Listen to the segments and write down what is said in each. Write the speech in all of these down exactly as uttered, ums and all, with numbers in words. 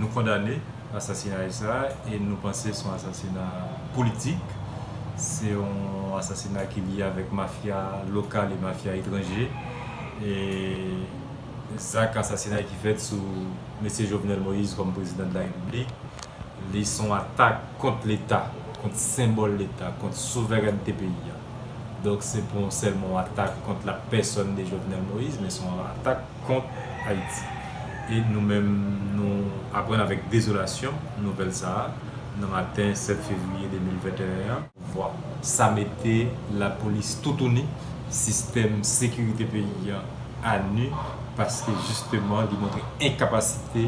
Nou kondane asasinay sa a e nou panse se yon asasina politik. Se yon asasina ki lye avèk mafya lokal e mafya etranje. E zak asasinay ki fèt sou mesye Jovenel Moïse kòm prezidan de la Repiblik, li se yon atak kont Leta, kont senbòl Leta, kont souverènte peyi a. Donk, se pa sèlman yon atak kont la pèsòn de Jovenel Moïse, men se yon atak kont Ayiti. E nou menm, nou aprann avèk dezolasyon nouvèl sa a nan maten sèt fevriye de mil venteyen an. Vwa. Sa mete lapolis toutouni, sistèm sekirite peyi a, a nu, paske jisteman li montre enkapasite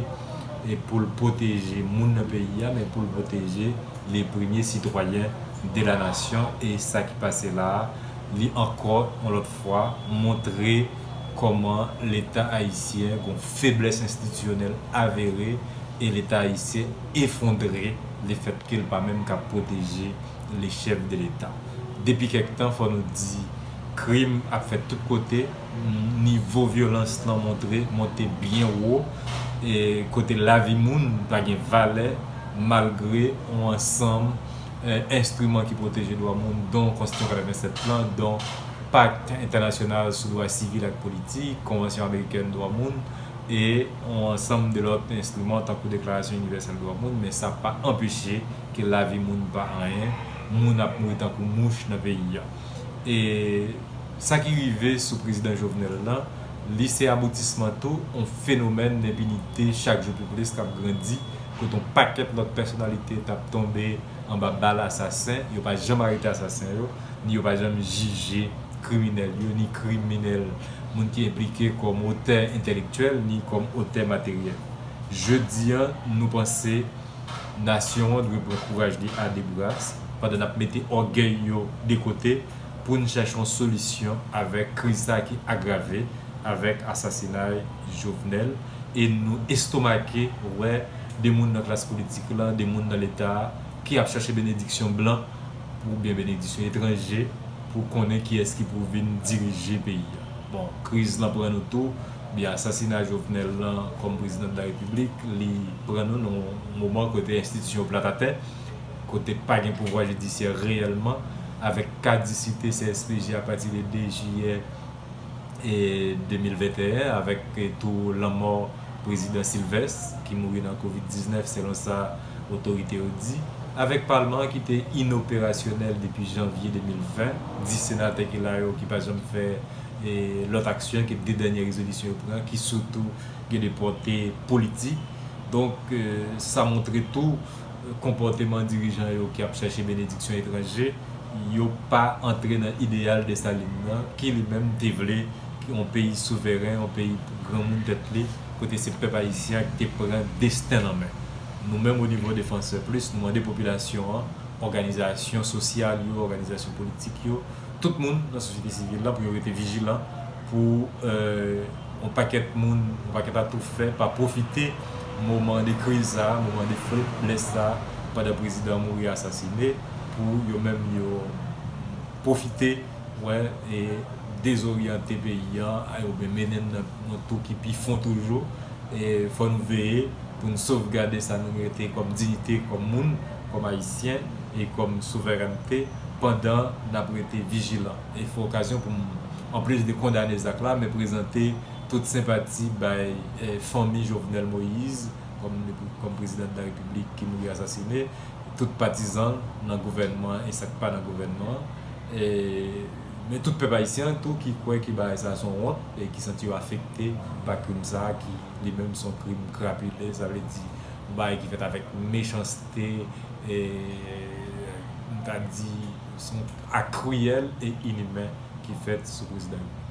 e pou l pwoteje moun nan peyi a, men pou l pwoteje le premye sitwayen de la nasyon. E sa ki pase la a, li ankò yon lòt fwa montre kòman Leta ayisyen gon feblès enstitisyonèl avere e Leta ayisyen efondre lefètke l pa menm ka pwoteje le chèf de Leta. Depi kèk tan, fò nou di, krim ap fèt tout kote, nivo vyolans lan montre, monte byen wo, e kote lavi moun pa gen valè, malgre yon ansanm, e, enstriman ki pwoteje dwa moun, don Konstitisyon katrevennsèt lan, don Pak Entènasyonal sou Dwa Sivil ak Politik, Konvansyon Amerikèn Dwa Moun, e yon ansanm de lòt enstriman tankou Deklarasyon Inivèsèl Dwa Moun, men sa pa anpeche ke lavi moun pa anyen, moun ap mouri tankou mouch nan peyi a. E sa ki rive sou prezidan Jovenel lan, li se aboutisman tou yon fenomèn enpinite chak jou pi plis k ap grandi, kote yon pakèt lòt pèsonalite t ap tonbe anba bal asasen, yo pa janm arete asasen yo, ni yo pa janm jije kriminèl yo, ni kriminèl, moun ki enplike kòm otè entèlektyèl, ni kòm otè materyèl. Jodi a, nou panse nasyon an dwe pran kouraj li a de bra, pandan n ap mete ògèy yo de kote, pou n chèche yon solisyon avèk kriz sa a ki agrave avèk asasinay Jovenel, e nou estomake wè de moun nan klas politik lan, de moun nan Leta a, ki ap chèche benediksyon blan, oubyen benediksyon etranje, pou konnen kiyès ki pou vin dirije peyi a. Bon, kriz lan pran nou tou, byen asasina Jovenel lan kòm prezidan de la Repiblik, li pran nou nan yon moman kote enstitisyon yo plat atè, kote pa gen pouvwa jidisyè reyèlman, avèk kadisite C S P J apati de de jiyè e de mil venteyen, avèk, e, tou lanmò prezidan Sylvestre ki mouri nan kovid diznèf, selon sa otorite yo di, avèk palman an ki te inoperasyonèl depi janvye de mil ven, dis senatè ki la yo ki pa janm fè, e, lòt aksyon ke de dènye rezolisyon yo pran, ki sitou gen de pòte politik. Donk, e, sa montre tou, e, konpòteman dirijan yo ki ap chèche benediksyon etranje, yo pa antre nan ideyal Desalin nan, ki li menm te vle yon peyi souveren, yon peyi pou granmoun tèt li, kote se pèp ayisyen an ki te pran desten l an men. Nou menm, o nivo Défenseurs Plus, nou mande popilasyon an, òganizasyon sosyal yo, òganizasyon politik yo, tout moun nan sosyete sivil la pou yo rete vijilan, pou, e, yon pakèt moun, yon pakèt atoufè pa pwofite moman de kriz sa a, moman de feblès sa a, pandan prezidan an mouri asasine, pou yo menm yo pwofite, wè, e dezoryante peyi a, oubyen mennen n nan yon tou ki pi fon toujou. E fò nou veye pou n sovgade sa nou merite kòm diyite, kòm moun, kòm ayisyen e kòm souverènte pandan n ap rete vijilan. E fè okazyon pou m, anplis de kondane zak la, men prezante tout senpati bay, e, fanmi Jovenel Moïse kòm, kòm prezidan de la Repiblik ki mouri asasine, tout patizan l nan gouvènman an e sa k pa nan gouvènman an. E, men tout pèp ayisyen an tou ki kwè ke bagay sa a se yon wont e ki santi yo afekte pa krim sa a ki li menm se yon krim krapile, sa vle di yon bagay ki fèt avèk mechanste e, m ta di, se yon ak kriyèl e inimen ki fèt sou prezidan yo.